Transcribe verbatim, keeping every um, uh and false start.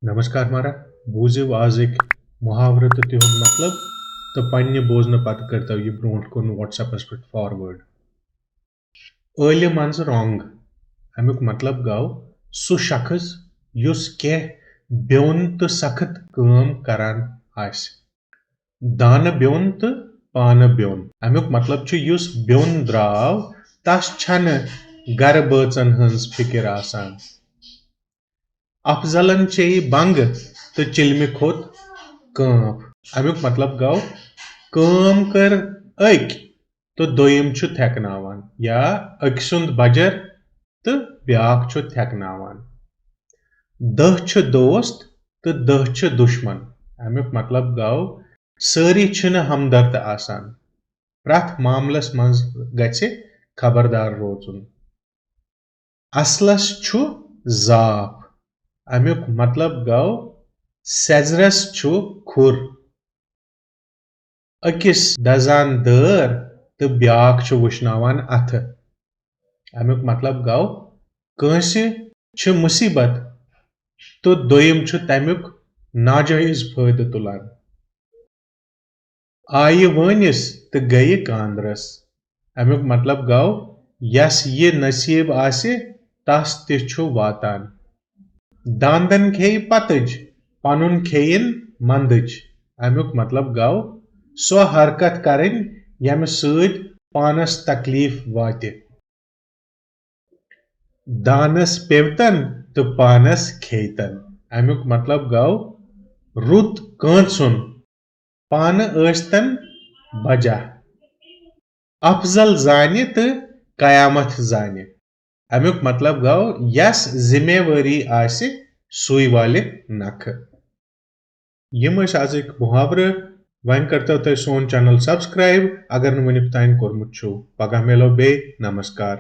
نمسکار مارا، بوٗزِو آزٕکۍ محاورٕ تہٕ تِہُنٛد مطلب، تہٕ پننہِ بوزنہٕ پتہٕ کٔرتو یہِ برونٛٹھ کُن WhatsApp-س پٮ۪ٹھ forward۔ ٲلہِ منٛز رۄنٛگ۔ اَمیُک مطلب گوٚو سُہ شخص یُس کینٛہہ بیوٚن تہٕ سخت کٲم کران آسہِ۔ دانہٕ بیوٚن تہٕ پانہٕ بیوٚن۔ اَمیُک مطلب چھُ یُس بیوٚن درٛاو، تس چھنہٕ گرٕ بٲژن ہٕنٛز فِکر آسان۔ افضلن چیٚیہِ بنٛگہٕ تہٕ چِلمہِ کھوٚت کٲنٛف۔ اَمیُک مطلب گوٚو، کٲم کٔر أکۍ تہٕ دوٚیِم چھُ تھٮ۪کناوان، یا أکۍ سُنٛد بجر تہٕ بیٛاکھ چھُ تھٮ۪کناوان۔ دَہ چھِ دوست تہٕ دَہ چھِ دُشمن۔ اَمیُک مطلب گوٚو، سٲری چھِنہٕ ہمدرد آسان۔ پرٛٮ۪تھ معاملس منٛز گژھِ خبردار روزُن۔ اصلس چھُ زاپھ۔ اَمیُک مطلب گوٚو، سیٚزرس چھُ کھُر۔ أکِس دزان دٲر تہٕ بیٛاکھ چھُ وُشناوان اَتھٕ۔ اَمیُک مطلب گوٚو، کٲنٛسہِ چھِ مُصیبت تہٕ دوٚیِم چھُ تَمیُک ناجٲیز فٲیدٕ تُلان۔ آیہِ وٲنِس تہٕ گٔیہِ کاندرس۔ اَمیُک مطلب گوٚو، یَس یہِ نصیٖب آسہِ، تَس تہِ چھُ واتان۔ داندن کھیٚیہِ پتٕج، پنُن کھیٚیِن مندٕج۔ اَمیُک مطلب گوٚو، سۄ حرکت کرٕنۍ، ییٚمہِ سۭتۍ پانس تکلیف واتہِ۔ دانس پیوتن تہٕ پانس کھیتن۔ اَمیُک مطلب گوٚو، رُت کٲنٛژھُن، پانہٕ ٲسۍتن بجا۔ افضل زانہِ تہٕ قیامت زانہِ۔ اَمیُک مطلب گوٚو، یَس ذمہ وٲری آسہِ، سُے والہِ نکھٕ۔ یِم ٲسۍ آزٕکۍ محاورٕ۔ وۄنۍ کٔرتو تُہۍ سون channel subscribe، اگر نہٕ وُنیُک تام کوٚرمُت چھُو۔ پگاہ میلو بیٚیہِ۔ نمسکار۔